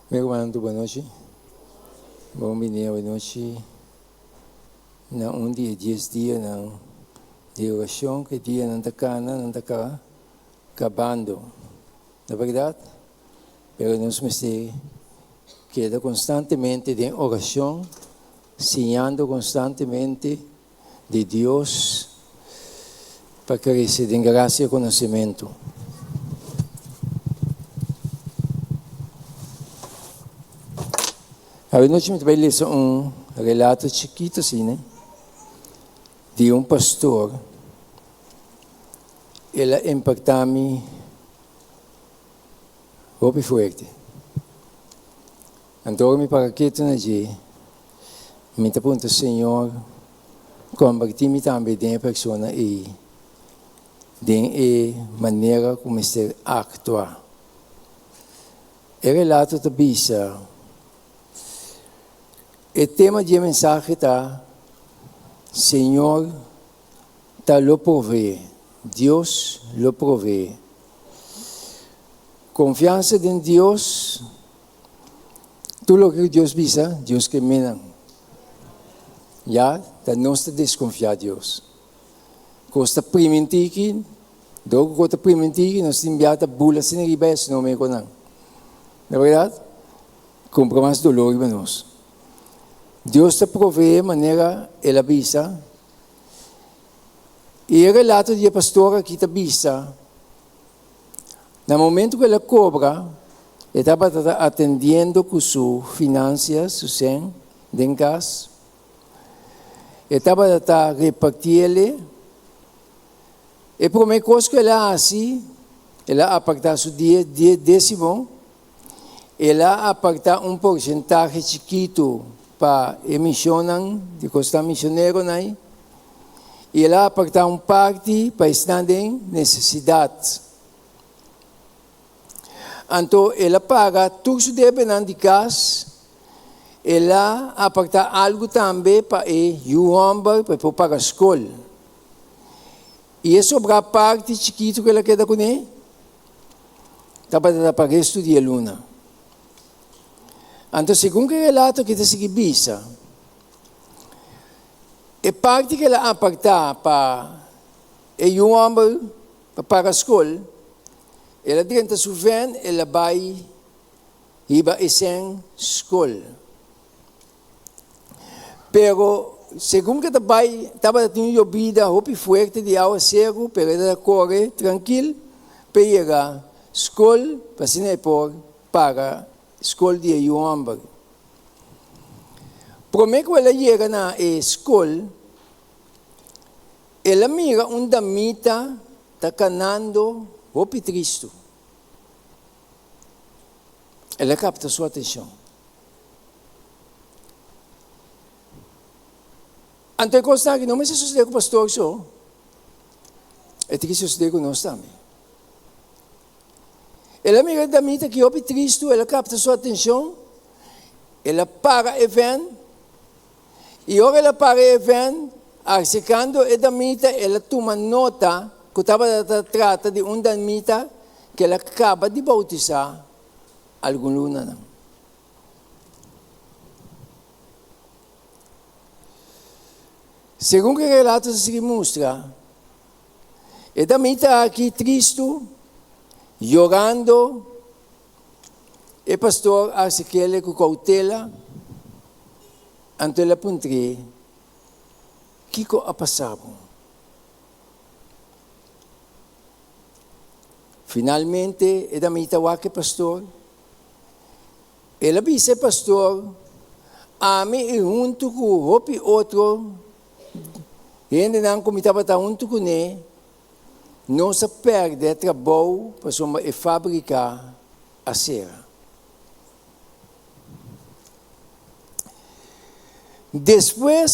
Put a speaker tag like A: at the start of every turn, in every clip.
A: Mi rumannan tur bonochi. Bon bini awe nochi na un di e dies dianan di orashon ku e dianan ta kana, nan ta kabando. Ta bèrdat? Pero nos mester keda konstantemente den orashon, siñando konstantemente di Dios pa krese den grasia i konosementu. Awe nochi mi ta bai lesa un relato chikitu asina di un pastor. El a impacta mi hopi fuerte. Anto ora mi para ketu na dje, mi ta puntra, Señor, kombertí mi tambe den e persona ei, den e manera ku mester aktua. E relato ta bisa, E tema di e mensahe ta, Señor ta lo proveé, Dios lo proveé. Konfiansa den Dios. Tur loke ku Dios bisa, Dios ke menan. Ya, ta nos ta deskonfiá Dios. Kos ta primintí ki, dor ku kos ta primintí ki, nos tin bia ta bula asina riba e sino mei ku nan. Na bèrdat, kumpra mas dolor riba nos. Dios ta proveé manera El a bisa. I e relato di e pastor aki ta bisa. Na momento ku el a kobra, e tabata ta atendiendo ku su finansias, su sèn, den kas. E tabata ta repartiele. E promé kos ku el a hasi, el a apartá su die, die désimo. El a apartá un porsentahe chikitu pa e mishonnan di kos ta mishoneronan ei, i el a apartá un parti pa esnan den nesesidat. Anto el a paga tur su debenan di kas, el a apartá algu tambe pa e yu hòmber pa e por paga skol. I e sobrá parti chikitu ku el a keda kuné, Tabata ta pa restu di e luna. Anto segun ku e relato aki ta sigui bisa, e parti ku el a apartá pa e yu hòmber pa paga skol, el a drenta su vèn, el a bai hiba e sèn skol. Pero segun ke ta bai tabata tin un yobida hopi fuerte di awaseru, pero e ta kore trankil p'e yega skol pa asina e por paga skol di e yu hòmber. Promé ku el a yega na e skol, el a mira un damita ta kanando hopi tristu. El a kapta su atenshon. Anto e kosnan aki no mester sosodé ku pastor so, e tin ki sosodé ku nos tambe. El a mira e damita aki hopi tristu, el a kapta su atenshon, el a para e vèn, i ora el a para e vèn, aserkando e damita, el a tuma nota ku tabata ta trata di un damita ku el a kaba di boutisá algun lunanan. Segun ku e relato ta sigui mustra, e damita aki tristu, yorando, e pastor a aserk'el ku koutela, anto el a puntr'é, Kiko a pasa bo? Finalmente e damita wak e pastor. El a bisa e pastor, Ami i huntu ku hopi otro hendenan ku mi tabata huntu kuné, nos a pèrdè trabou pasobra e fábrika a sera. Despues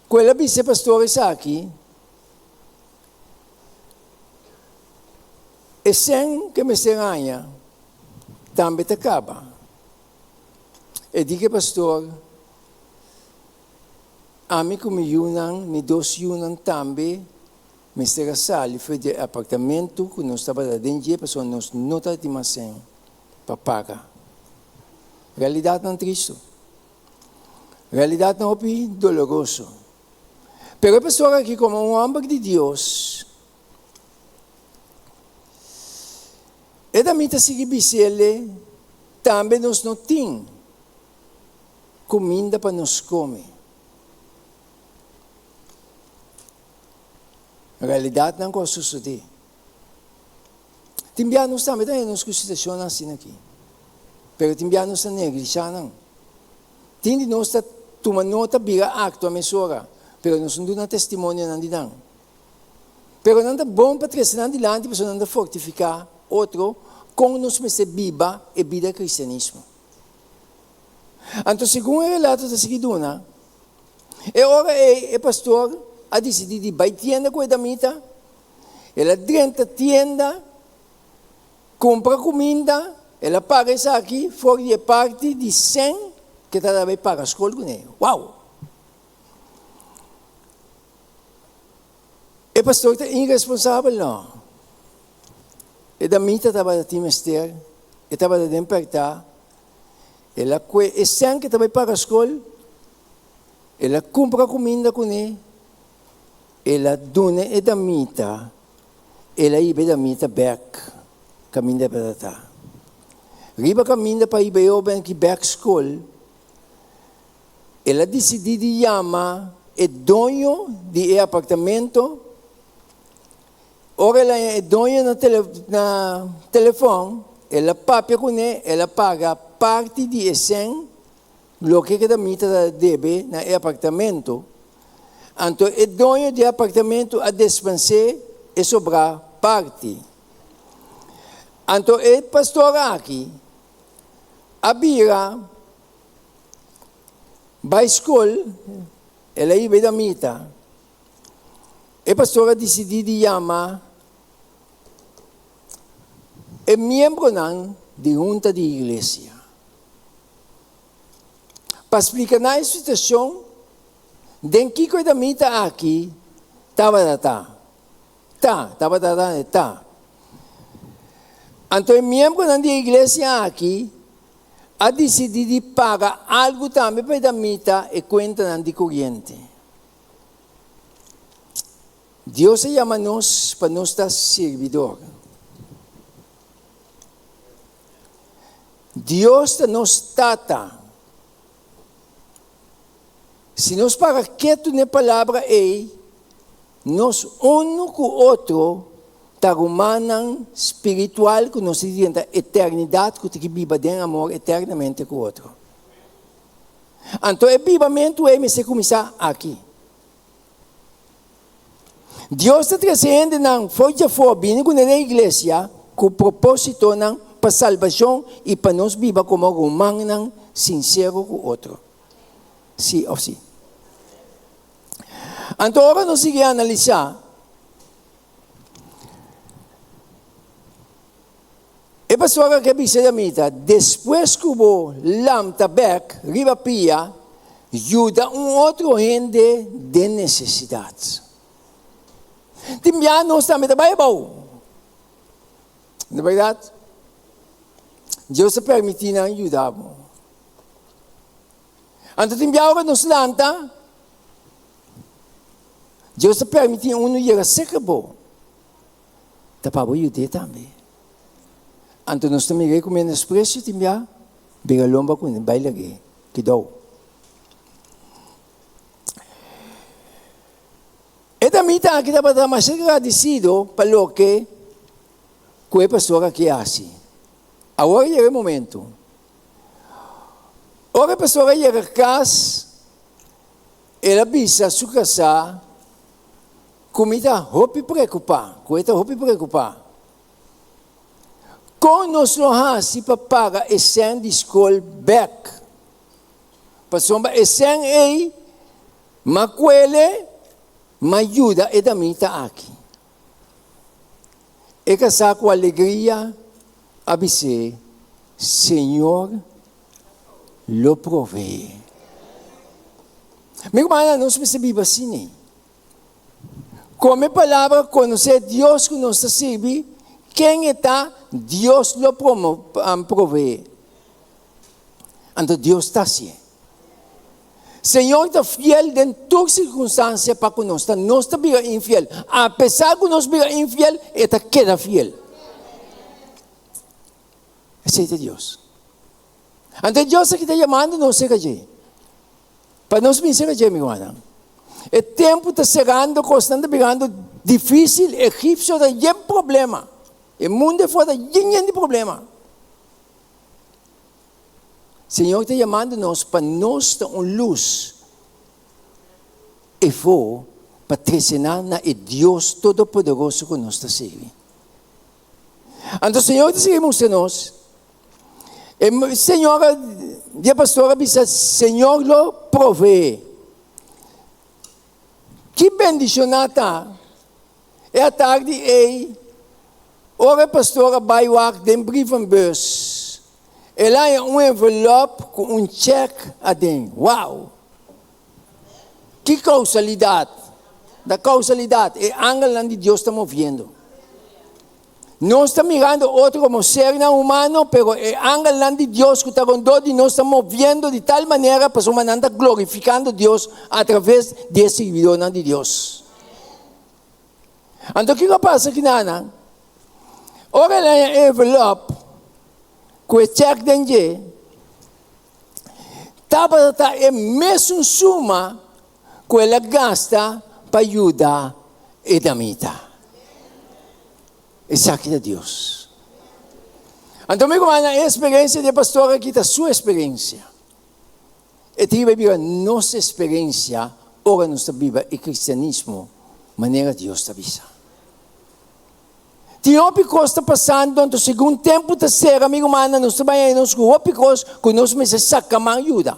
A: ku el a bisa e pastor esaki, E sèn ke mester haña tambe ta kaba. E di ke pastor, Ami ku mi yunan, mi dos yunan tambe mester a sali for di e apartamentu ku nos tabata den dje pasobra nos no tabatin mas sèn. pa paga. Realidatnan tristu. Realidatnan hopi doloroso. Pero e pastor aki komo un hòmber di Dios, e ta mi ta sigui bis'ele, tambe nos no tin kuminda pa nos kome. Realidatnan ku a sosodé. Tin bia nos tambe ta hende nos ku situashonnan asina aki. Pero tin bia nos ta neglishá nan. Tin di nos ta tuma nota bira aktua mesora, pero nos no duna testimonionan di nan. Pero nan ta bon pa trese nan dilanti pasobra nan ta fortifiká otro kon nos mester biba e bida kristianismo. Anto segun e relato ta sigui duna, e ora ei e pastor a disidí di bai tienda ku e damita. El a drenta tienda, kumpra kuminda, el a paga esaki for di e parti di sèn ke ta tabata paga skol kuné. Wow! E pastor ta iresponsabel? No. E damita tabata tin mester, e tabata den pèrtá, el a kue e sèn ke ta bai paga skol, el a kumpra kuminda kuné, El a duna e damita, el a hiba e damita bek kaminda e tabata ta. Riba kaminda pa hiba e hoben aki bek skol, el a disidí di yama e doño di e apartamento. Ora el a haña e doño na na telefòn, el a papia kuné, el a paga parti di e sèn Loke ku e damita ta debe na e apartamento, anto e doño di e apartamento a despens'é e sobrá parti. Anto e pastor aki a bira bai skol, el a hiba e damita. E pastor a disidí di yama e miembronan di hunta di iglesia. Pa splika nan e situashon den kiko e damita aki tabata ta. Ta, tabata ta, e ta. Anto e miembronan di e iglesia aki a disidí di paga algu tambe pa e damita e kuentanan di koriente. Dios a yama nos pa nos ta sirbidor. Dios ta nos Tata. Si nos para ketu n'e palabra ei, nos unu ku otro ta rumannan spiritual ku nos ta drenta eternidat ku ta ki biba den amor eternamente ku otro. Anto e bibamentu ei mester kuminsá aki. Dios ta trese hendenan for djafó bini ku nan den iglesia ku propósitonan pa salbashon i pa nos biba komo rumannan sinsero ku otro. Sí òf sí? Anto ora nos sigui analisá e pastor a ke bisa di mi ta, Despues ku bo lamta bèk riba pia, yuda un otro hende den nesesidat. Tin bia nos tambe ta bai abou. No bèrdat? Dios ta permití nan yuda bo. Anto tin bia ora nos lanta, Dios ta permití unu yega serka bo. Ta pa bo yud'é tambe. Anto nos ta mir'é ku menospresio tin bia, bira lomba ku bai lag'é. Kidou. E damita aki tabata masha gradisido pa loke ku e pastor aki a hasi. Awor a yega e momento. Ora e pastor a yega kas, el a bisa su kasá Ku mi ta hopi preokupá, ku e ta hopi preokupá. Kon nos lo hasi pa paga e sèn di skol bèk? Pasobra e sèn ei m'a kuele, m'a yuda e damita aki. E kasá ku alegria a bis'é, Señor lo proveé. Mi rumannan, nos mester biba asina. Come palabra conoce Dios cu nos ta sirbi, ken e ta. Dios lo proveé. Anto Dios ta hasié. Señor ta fiel den tur sirkunstansia pa ku nos. Ta nos ta bira infiel. Apesar ku nos bira infiel, e ta keda fiel. Esei ta Dios. Anto Dios aki ta yamando nos serka dje. Pa nos bin serka dje, mi rumannan. E tempu ta serando, kosnan ta birando difísil, Egipsio ta yen problema. E mundu afó ta yen yen di problema. Señor ta yamando nos pa nos ta un lus efó pa trese nan na e Dios Todopoderoso ku nos ta sirbi. Anto Señor ta sigui mustra nos. E señora di e pastor a bisa, Señor lo proveé. Ki bendishoná ta e atardi ei ora e pastor a bai wak den brievenbus. El a haña un envelop ku un chèk aden. Wow! Ki kausalidat! Da kausalidat, e angelnan di Dios ta moviendo. Nos ta mirando otro komo sernan humano, pero e angelnan di Dios ku ta rondó di nos ta moviendo di tal manera pasobra nan ta glorifikando Dios atraves di e sirbidónan di Dios. Anto kiko a pasa kinanan? Ora el a haña e envelop ku e chèk den dje, Tabata ta e mesun suma ku el a gasta pa yuda e damita. Esaki ta Dios. Anto mi rumannan, e eksperensia di e pastor aki ta su eksperensia. E ta riba bira nos eksperensia ora nos ta biba e kristianismo manera Dios ta bisa. Tin hopi kos ta pasando, anto segun tempu ta sera, mi rumannan, nos ta bai haña nos ku hopi kos ku nos mester saka man yuda.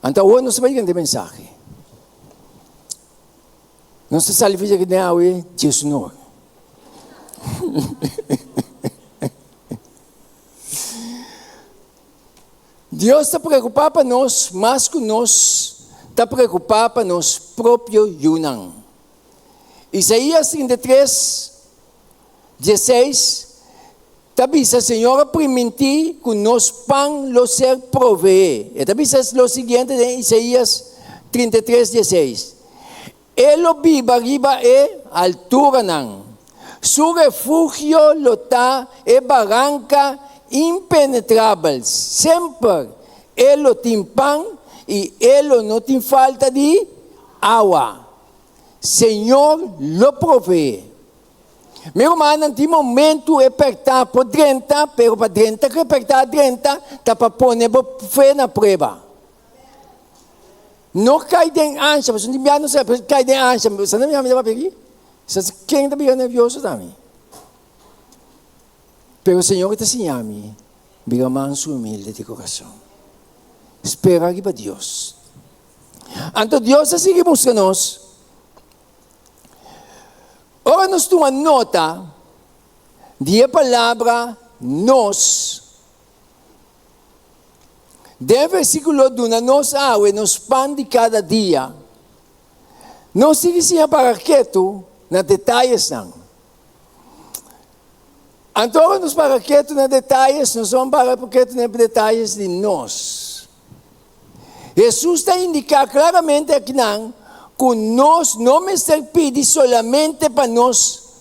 A: Anto awor nos ta bai kende mensahe. Nos ta sali fija kende awe diesunor. Dios ta preokupá pa nos mas ku nos ta preokupá pa nos propio yunan. Isaías 33, 16 ta bisa, Señor a primintí ku nos pan lo ser proveé. E ta bisa lo siguiente den Isaías 33, 16, E lo biba riba e alturanan, su refugio lo ta e baranka impenetrabel, semper e lo tin pan i e lo no tin falta di awa. Señor lo proveé. Mi rumannan, tin momentu e pèrtá por drenta, pero pa drenta ku e pèrtá a drenta ta pa pone bo fe na prueba. No kai den ansha, pasobra tin bia no sa kai den ansha. Sa na mi ta papia aki? Sa ken ta bira nervioso ta mi. Pero Señor ta siña mi bira mansu i humilde di kurason. Spera riba Dios. Anto Dios a sigui mustra nos, ora nos tuma nota di e palabra nos, den e versíkulo duna nos awe nos pan di kada dia, nos sigui siña para ketu na detayesnan. Anto ora nos para ketu na detayes, nos no para ketu na e detayes di nos. Hesus ta indiká klaramente akinan ku nos no mester pidi solamente pa nos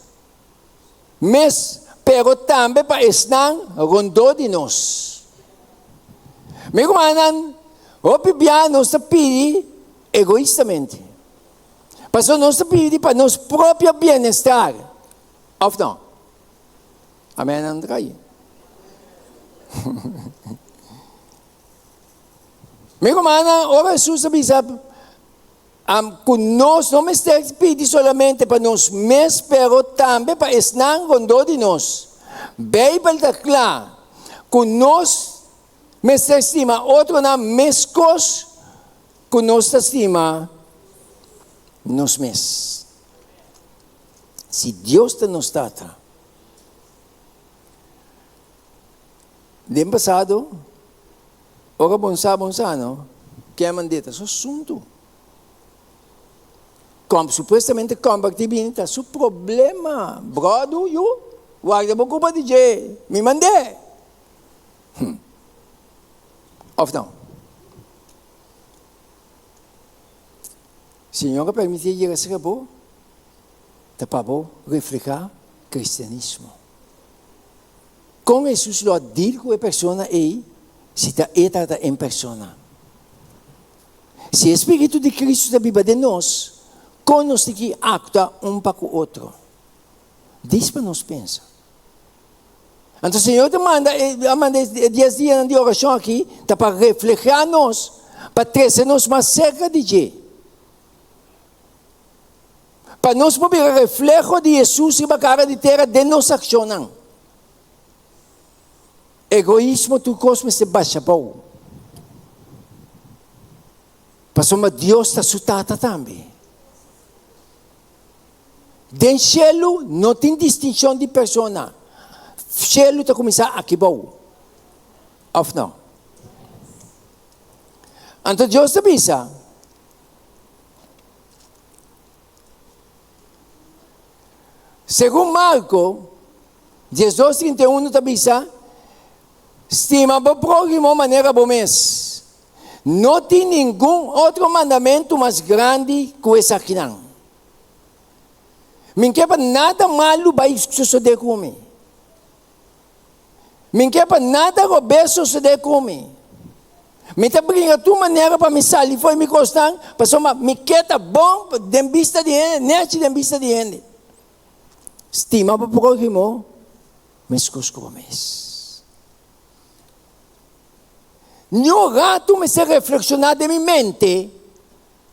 A: mes, pero tambe pa esnan rondó di nos. Mi rumannan, hopi bia nos ta pidi egoistamente, pasobra nos ta pidi pa nos propio bienestar, òf no? Amèn, nan ta kai. Mi rumannan, ora Hesus a bisa ku nos no mester pidi solamente pa nos mes, pero tambe pa esnan rondó di nos. Beibel ta kla ku nos mester stima otronan meskos ku nos ta stima nos mes. Si Dios ta nos Tata, Den pasado, ora bon sa bon sa no, ken mand'é ta su asuntu. Kom, supuestamente kombertí bini ta su problema, bròdu yu. Warda bo culpa di dje, mi mand'é. Hm. Of no? Señor a permitié yega serka bo, ta pa bo reflehá cristianismo. Kon Hesus lo a deal ku e persona ei si ta e tabata en persona? Si e spiritu di Cristo ta biba den nos, kon nos tin ki aktua un pa ku otro? Dis pa nos pensa. Anto Señor ta manda a manda e dies dianan di orashon aki ta pa reflehá nos, pa trese nos mas serka di dje. Pa nos por bira refleho di Hesus riba kara di tera den nos akshonnan. Egoismo tur kos mester basha bou. Pasobra Dios ta su Tata tambe. Den shelu no tin distinshon di persona. Shelu ta kuminsá aki bou. Òf no? Anto Dios ta bisa, Segun Marko 12, 31 ta bisa, Stima bo próhimo manera bo mes. No tin ningun otro mandamentu mas grandi ku esakinan. Mi ke pa nada malu bai sosodé ku mi. Mi ke pa nada robes sosodé ku mi. Mi ta bringa tur manera pa mi sali for mi kosnan, pasobra mi ke ta bon den bista di hende, nèchi den bista di hende. Stima bo próhimo meskos ku bo mes. Niun ratu mester reflekshoná den mi mente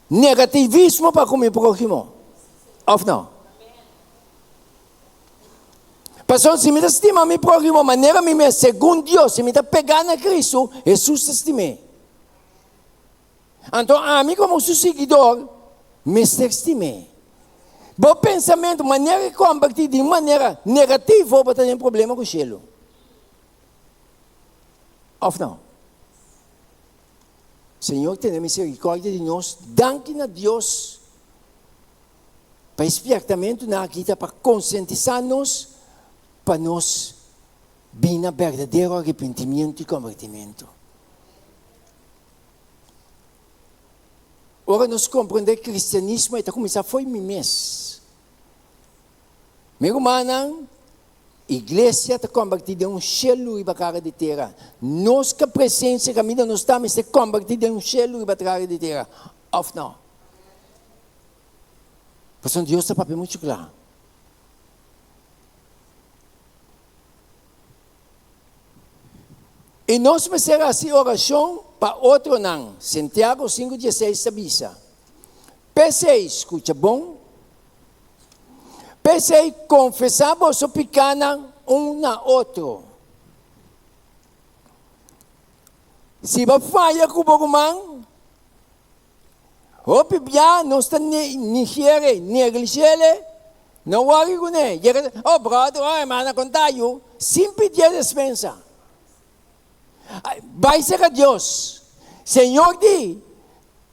A: negativismo pa ku mi próhimo, òf no? Pasobra si mi ta stima mi próhimo manera mi mes, segun Dios, si mi ta pegá na Kristu, Hesus ta stim'é. Anto ami komo su siguidor mester stim'é. Bo pensamentu, manera ki kombertí di un manera negativo, bo ta den problema ku shelu. Òf no? Señor tene misericordia di nos. Danki na Dios pa e spiertamentunan aki ta pa konsientisá nos pa nos bin na berdadero arepentimiento i konvertimentu. Ora nos komprendé kristianismo e ta kuminsá fo'i mi mes. Mi rumannan, iglesia ta kombertí den un shelu riba kara di tera. Nos ka presensia kaminda nos ta mester kombertí den un shelu riba kara di tera, òf no? Pasobra Dios ta papia muchu kla. I nos mester hasi orashon pa otronan. Santiago 5:16 ta bisa, P'esei, skucha bon, P'esei, konfesá boso pikánan un na otro. Si bo faya ku bo ruman, hopi bia nos ta nigiere, neglishiele, no wòri kuné. Yega, oh bròder, oh hermana, kon ta yu? Sin pidié despensa. Bai serka Dios. Señor di,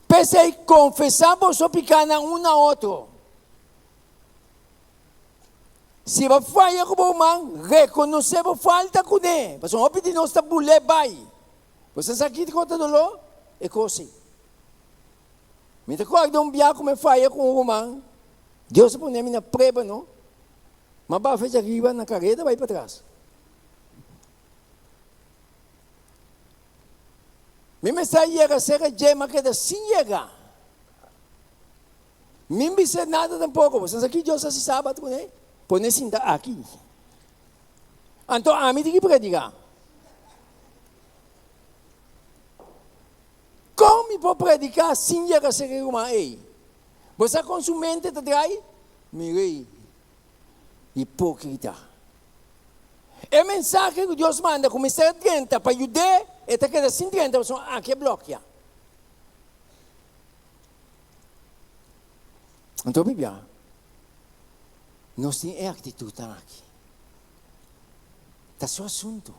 A: P'esei konfesá boso pikánan un na otro. Si bo faya ku bo ruman, rekonosé bo falta kuné. Pasobra hopi di nos ta bul'é bai. Bo sa sa kiko ta doló? E kos ei. Mi ta kòrda un bia ku mi faya ku un ruman, Dios a pone mi na prueba no. M'a bafa djariba na kareda bai patras. Mi mester a yega serka dje, m'a keda sin yega. Mi bisa nada tampoco. Bo sa ki Dios hasi sabat kuné? Pone sinta aki. Anto ami tin ki prediká. Kon mi por prediká sin yega serka e ruman ei? Bo sa kon su mente ta drai? Mi rei hipókrita. E mensahe ku Dios manda ku mester a drenta pa yud'é, e ta keda sin drenta pasobra aki a blòkia. Anto Biblia, nos tin e aktitutnan aki. Ta su asuntu.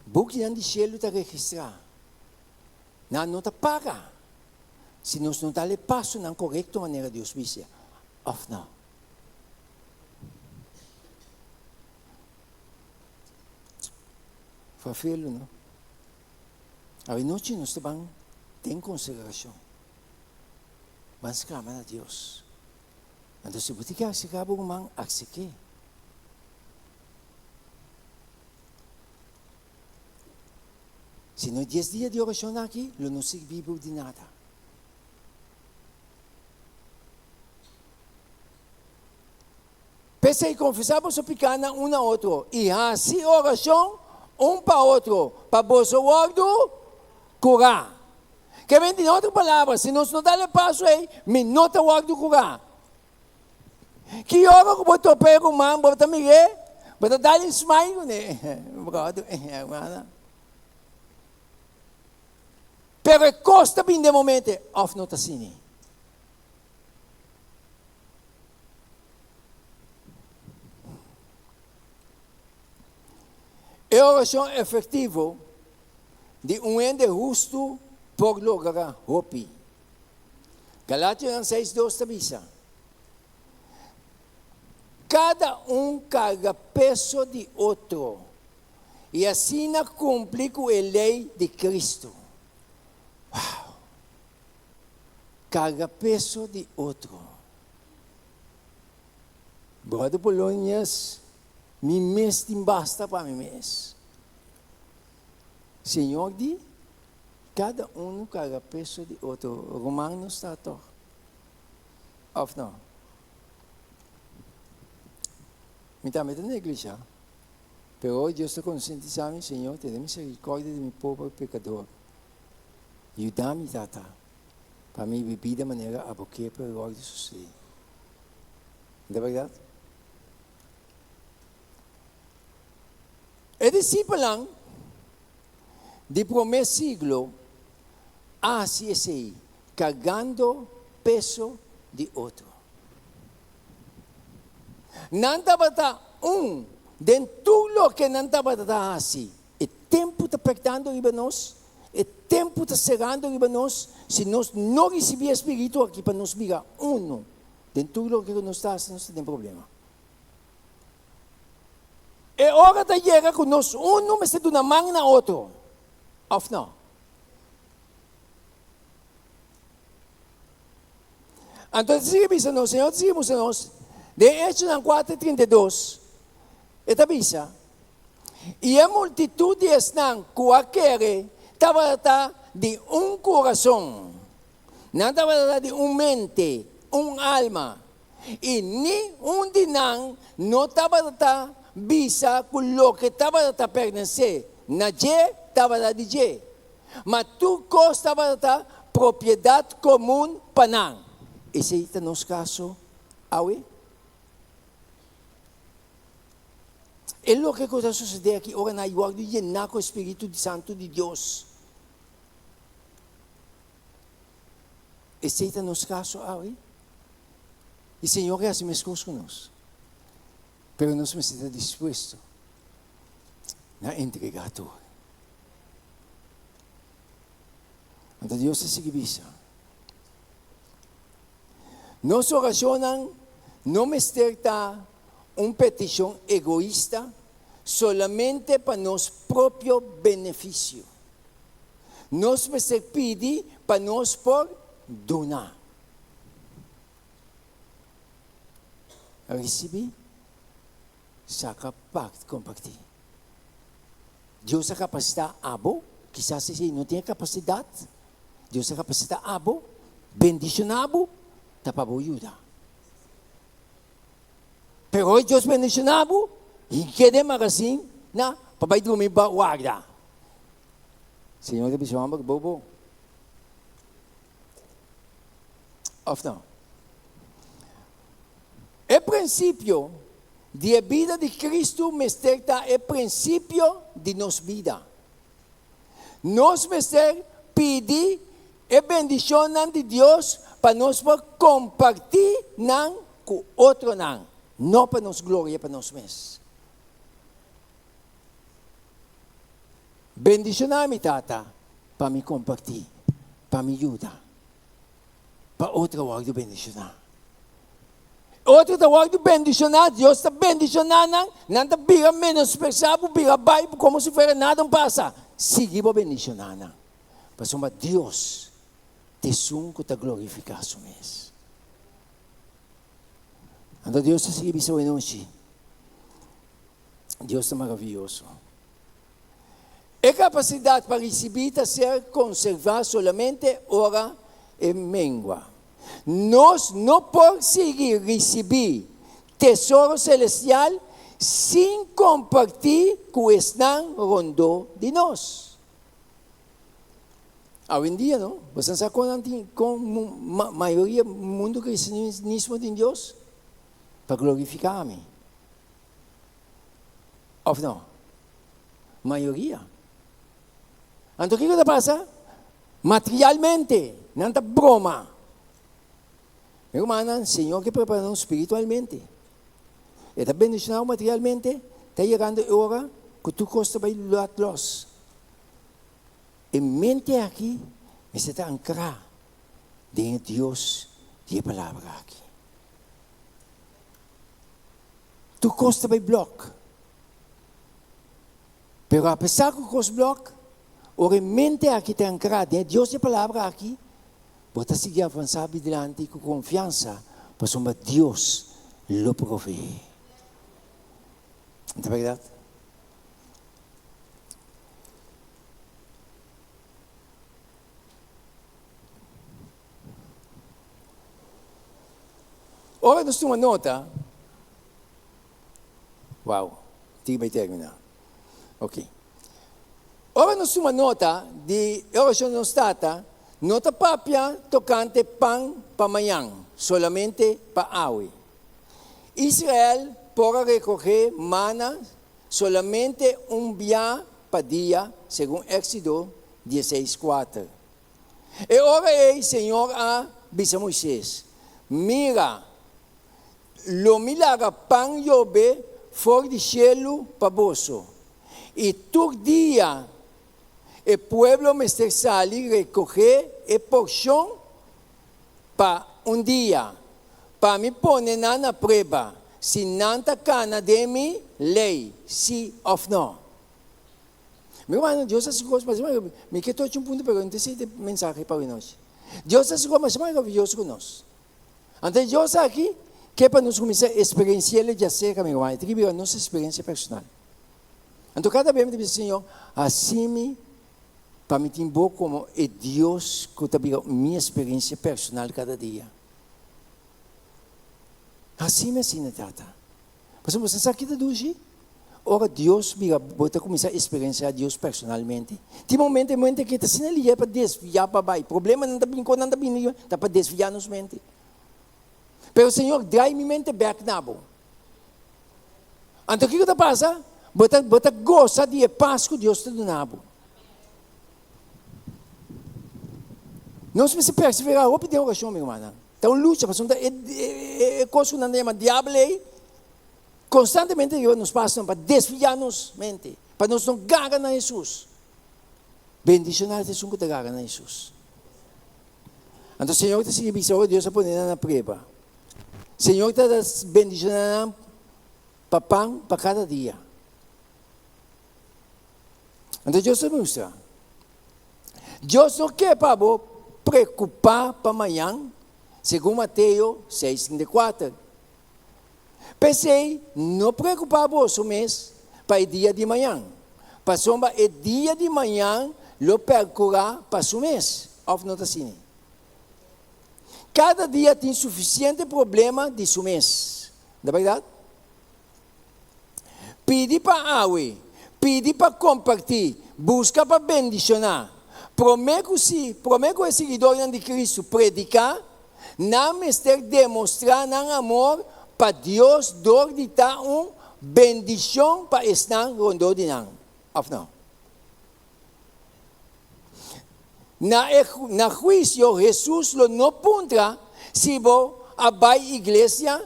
A: Bukinan di shelu ta registrá. Nan no ta paga si nos no dal e pasonan korekto manera Dios bisa òf no. Fafelu no. Awenochi nos ta ban den konsagrashon. Ban sklama na Dios. Anto si bo tin ke akseka bo ruman, aksek'é. Si no dies dia di orashon aki lo no sirbi bo di nada. P'esei konfesá boso pikánan un na otro i hasi orashon un pa otro pa boso wòrdu kurá. Ke men di otro palabra, si nos no dal e paso ei, mi no ta wòrdu kurá. Ki ora ku bo topa e ruman, bo ta mir'é, bo ta dal un smile kuné, bròder, hermana. Pero e kos ta bini den momento ei, òf no ta asina? E orashon efektivo di un hende hustu por logra hopi. Galationan 6:2 ta bisa, Kada un karga peso di otro, i asina kumpli ku e lei di Kristu. Wow! Karga peso di otro. Brother Polonius, mi mes tin basta pa mi mes. Señor di, Kada unu karga peso di otro. Ruman nos ta tòg, òf no? Mi tambe ta neglishá, pero ora Dios ta konsientisá mi, Señor, tene miserikòrdia di mi pober pekador. Yuda mi, Tata, pa mi bibi di manera abo ke pa e wòrdu sosodé. No ta bèrdat? E disipelnan di promé siglo a hasi esei kargando peso di otro. Nan tabata un den tur loke nan tabata ta hasi. E tempu ta pèrtando riba nos, e tempu ta serando riba nos, si nos no risibí e spiritu aki pa nos bira unu den tur loke ku nos ta hasi, nos ta den problema. E ora ta yega ku nos unu mester duna man na otro, òf no? Anto e ta sigui bisa nos, Señor ta sigui mustra nos, den Echonan 4:32, e ta bisa, I e multitut di esnan ku a kere tabata di un kurason, nan tabata di un mente, un alma. I ni un di nan no tabata bisa ku loke tabata ta pertenesé na dje tabata di dje, ma tur kos tabata propiedat komun pa nan. Esei ta nos kaso awe? E loke ku ta sosodé aki ora nan a wòrdu yená ku e spiritu santu di Dios. Esei ta nos kaso awe. I Señor ke hasi meskos ku nos. Pero nos mester ta dispuesto na entregá tur. Anto Dios ta sigui bisa, Nos orashonnan no mester ta un petishon egoista solamente pa nos propio benefisio. Nos mester pidi pa nos por duna. Risibi, saka pa kompartí. Dios a kapasitá abo, kisas esei no tin e kapasidat, Dios a kapasitá abo, bendishoná bo, ta pa bo yuda. Pero hoy Dios bendishoná bo, hink'é den magasin na pa bai drumi pa warda. Señor ta bisa homber bobo. Of no? E prinsipio di e bida di Kristu mester ta e prinsipio di nos bida. Nos mester pidi e bendishonnan di Dios pa nos por kompartí nan ku otronan, no pa nos gloria pa nos mes. Bendishoná mi, Tata, pa mi kompartí, pa mi yuda, pa otro wòrdu bendishoná. Otro ta wòrdu bendishoná, Dios ta bendishoná nan, nan ta bira menospresá bo, bira bai bo komo si fuera nada no pasa. Sigui bo bendishoná nan, pasobra Dios ta esun ku ta glorifiká su mes. Anto Dios ta sigui bisa awe nochi, Dios ta maravioso. E kapasidat pa risibí ta ser konservá solamente ora e mengua. Nos no por sigui risibí tesoro selestial sin kompartí ku esnan rondó di nos. Awendia no, boso sa kon nan tin, kon mayoria mundu kristianismo tin Dios? Pa glorifiká mi. Of no? Mayoria. Anto kiko ta pasa? Materialmente nan ta broma. Mi rumannan, Señor ke prepara nos spiritualmente. E ta bendiciona bo materialmente, ta yegando e ora ku tur kos ta bai lat los. E mente aki mester ta ankrá den e Dios di e Palabra aki. Tur kos ta bai blòk. Pero apesar ku kos blòk, ora e mente aki ta ankrá den e Dios di e Palabra aki, bo ta sigui avansá bidilanti ku konfiansa pasobra Dios lo proveé. Ta bèrdat? Ora nos tuma nota, wow, tin bai termina. Ok. Ora nos tuma nota di e orashon di nos Tata, no ta papia tokante pan pa mañan, solamente pa awe. Israel por a rekohé mana solamente un bia pa dia, segun Éksido dieseis kuater. E ora ei Señor a bisa Moises, Mira, lo mi laga pan yobe for di shelu pa boso, i tur dia e pueblo mester sali rekohé e porshon pa un dia, pa mi pone nan na prueba si nan ta kana den mi lei, sí òf nò. Mi rumannan, Dios a hasi kos mas maravioso. Mi ke tochi un punto, pero no ta esei e mensahe pa awenochi. Dios a hasi kos mas maravioso ku nos. Anto e Dios aki ke pa nos kuminsá eksperensi'el djaserka, mi ruman. E ta ke bira nos eksperensia personal. Anto kada bes mi ta bisa, Señor, hasi mi pa mi tin bo komo e Dios ku ta bira mi eksperensia personal kada dia. Hasi mi asina, Tata. Pasobra bo sa sa ki ta dushi? Ora Dios bira, bo ta kuminsá eksperensiá Dios personalmente. Tin momento e mente ke ta asina liger pa desviá pa bai. Problemanan ta bini, kosnan ta bini, ta pa desviá nos mente. Pero Señor, drai mi mente bèk na bo. Anto kiko ta pasa? Bo ta, bo ta gosa di e pas ku Dios ta duna bo. Nos mester perseverá hopi den orashon, mi rumannan. Ta un lucha, pasobra e, e, e kos ku nan ta yama diabel ei, konstantemente riba nos pasonan pa desviá nos mente, pa nos no gara na Hesus. Bendishoná ta esun ku ta gara na Hesus. Anto Señor ta sigui bisa ora Dios a pone nan na prueba. Señor ta bendishoná nan pa pan pa kada dia. Anto Dios ta mustra, Dios no ke pa bo preokupá pa mañan, segun Mateo seis 34. P'esei, no preokupá boso mes pa e dia di mañan, pasobra e dia di mañan lo perkurá pa su mes, òf no ta asina? Kada dia tin sufisiente problema di su mes, no ta bèrdat? Pidi pa awe, pidi pa kompartí, buska pa bendishoná. Promé ku si, promé ku e siguidornan di Kristu prediká, nan mester demostrá nan amor pa Dios dor di ta un bendishon pa esnan rondó di nan, òf no? Na e na huisio Hesus lo no puntra si bo a bai iglesia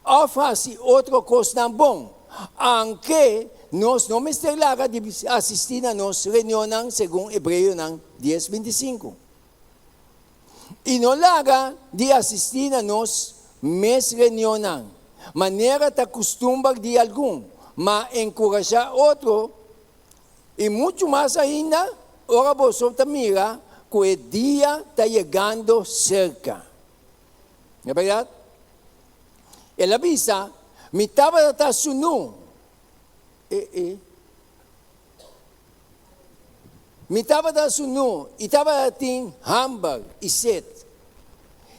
A: òf hasi otro kosnan bon, aunke nos no mester laga di asistí na nos reunionnan segun Hebreonan dies 25. I no laga di asistí na nos. mes reunionnan, manera ta kustumber di algun, ma enkurashá otro, i muchu mas ainda ora boso ta mira ku e dia ta yegando serka. No e bèrdat? El a bisa, Mi tabata ta sunú. E e. Mi tabata sunú i tabata tin hamber i set.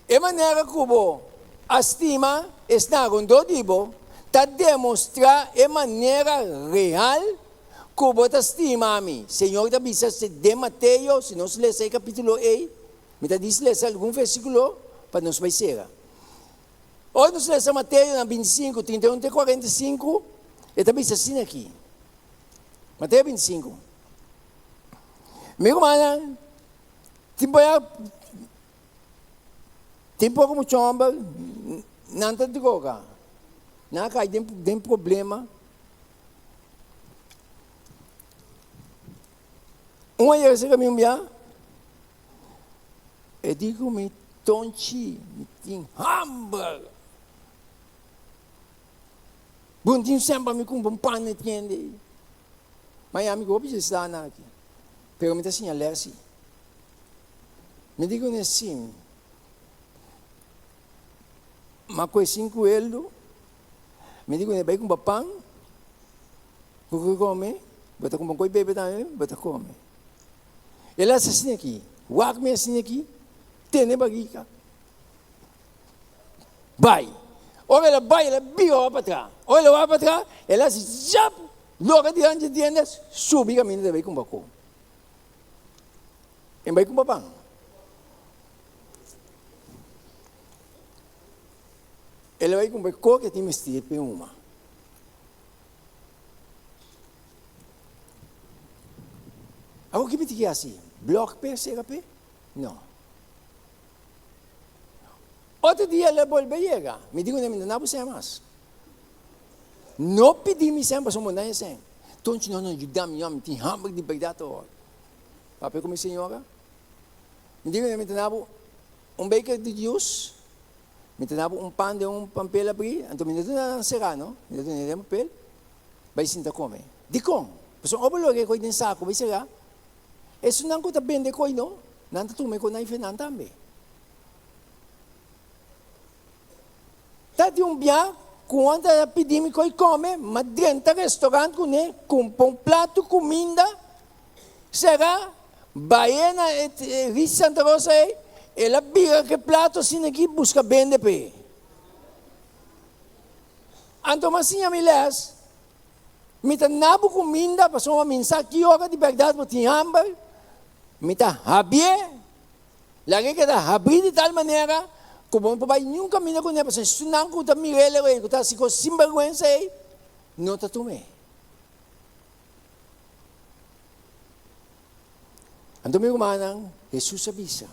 A: E manera ku bo a stima esnan rondó di bo ta demostrá e manera real ku bo ta stima mi. Señor ta bisa den Mateo, si nos lesa e kapítulo ei, mi ta dis lesa algun versíkulo pa nos bai sera. Ora nos lesa Mateo na bintisinku, 31 te 45, e ta bisa asina aki. Mateo 25. Mi rumannan, tin por tin poko mucha homber, nan ta droga, nan a kai den den problema. Un a yega serka mi un bia, e di ku mi, Tonchi, mi tin hamber. Bo no tin sèn pa mi kumpra un pan na e tienda ei. Ma yami ku hopi dje slana aki. Pero mi ta siña lès si. Mi di kuné si. Ma ku e sinku eldu, mi di kuné bai kumpra pan, bo por kome, bo ta kumpra un koi bebe tambe, bo ta kome. El a hasi asina aki, wak mi asina aki, tene barika. Bai. Ora el a bai, el a bira wak patras. Ora el a wak patras, el a hasi zap, logra dilanti di tienda, subi kaminda ta bai kumpra kos. E bai kumpra pan. El a bai kumpra e kos ke tin mester pa e huma. Awor ki mi tin ke hasi? Blòk p'e, sera p'e? No. Otro dia el a bolbe yega. Mi di kuné, mi no na bo sèn mas. No pidi mi sèn pasobra bo no na e sèn. Tonchi no no yuda mi, mi tin hamber di bèrdat awor. Papia ku mi señora. Mi di kuné, mi ta na bo un beker di jus, mi ta na bo un pan den un pampel abrí, anto mi no ta duna nan será no, mi ta duna den papel, bai sinta kome. Dikon? Pasobra ora bo logra e koi den saku bai será, Esunnan ku ta bende koi no, nan ta tuma e koi na ife nan tambe. Ta di un bia ku un ta pidi mi koi kome, ma drenta restaurant kuné, kumpra un plato kuminda, sera, bai na e Ritz Santa Rosa ei, el a bira ku e plato asina aki buska bende p'e. Anto mi a siña mi lès. Mi ta na bo kuminda pasobra mi sa ki ora di bèrdat bo tin hamber. Mi ta habié, laga e keda habrí di tal manera ku bo no por bai niun kaminda kuné, pasobra esunnan ku ta mir'é leu ei, ku ta hasi kos sinbèrgwensa ei, no ta tum'é. Anto mi rumannan, Hesus a bisa,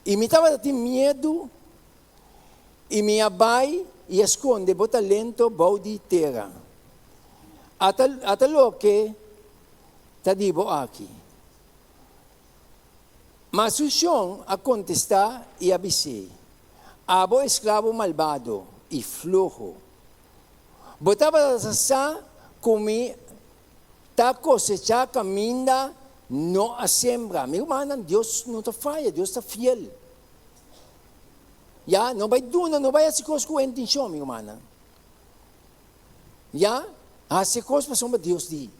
A: I mi tabata tin miedu I mi a bai i a skonde bo talento bou di tera. Ata, ata loke ta di bo aki. Ma su shon a kontestá i a bis'é, Abo esklabo malbado i floho! Bo tabata sa ku mi ta kosechá kaminda no a sembra. Mi rumannan, Dios no ta faya, Dios ta fiel. Ya, no bai duna, no bai hasi kos ku intenshon, mi rumannan. Ya, hasi kos pasobra Dios di.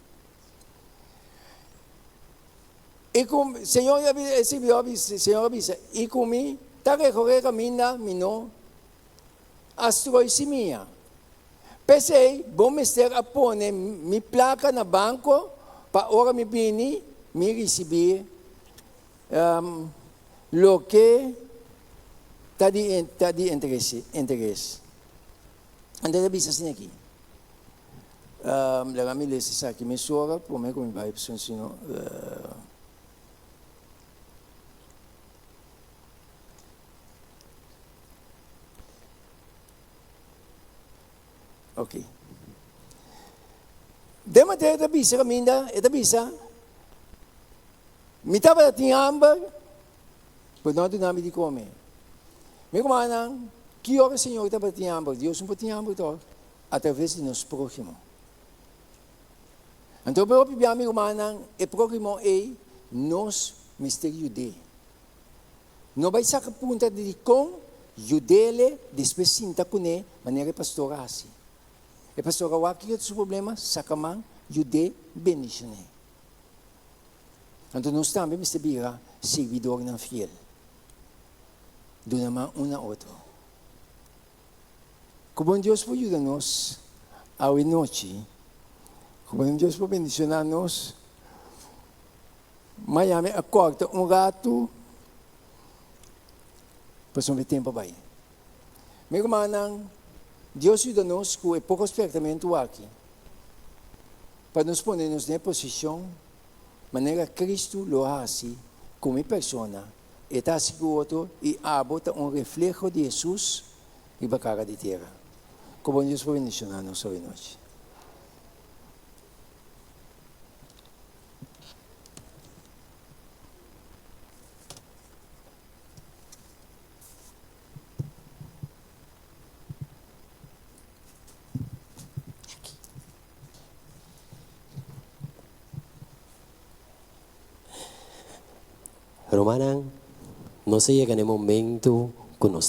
A: I ku Señor a bisa, e sirbidor a bisa, Señor a bisa, i ku mi ta rekoré kaminda mi no a stroi simia. P'esei bo mester a pone mi plaka na banko pa ora mi bini mi risibí Loke ta di ta di interes. Anto e ta bisa asina aki, laga mi lesa esaki mesora prome ku mi bai pasobra si no. Ok. Den Mateo e ta bisa kaminda, e ta bisa. Mi tabata tin hamber, bo no a duna mi di kome. Mi rumannan, ki ora Señor tabatin hamber? Dios no por tin hamber tòg? Atraves di nos próhimo. Anto por hopi bia, mi rumannan, e próhimo ei nos mester yud'é. No bai saka punta di dikon, yud'ele, despues sinta kuné manera e pastor a hasi. E pastor a wak kiko ta su problema, saka man, yud'é, bendishon'é. Anto nos tambe mester bira sirbidornan fiel. Duna man un na otro. Ku bon Dios por yuda nos awe nochi. Ku bon Dios por bendishoná nos. Miami a kòrta un ratu pasobra e tempu a bai. Mi rumannan, Dios yuda nos ku e poko spèrtamentu aki pa nos pone nos den e posishon manera Kristu lo a hasi ku mi persona, e ta hasi ku otro i abo ta un refleho di Hesus riba kara di tera. Ku bon Dios por bendishoná nos awe nochi.
B: Rumannan, nos a yega na e momento ku nos.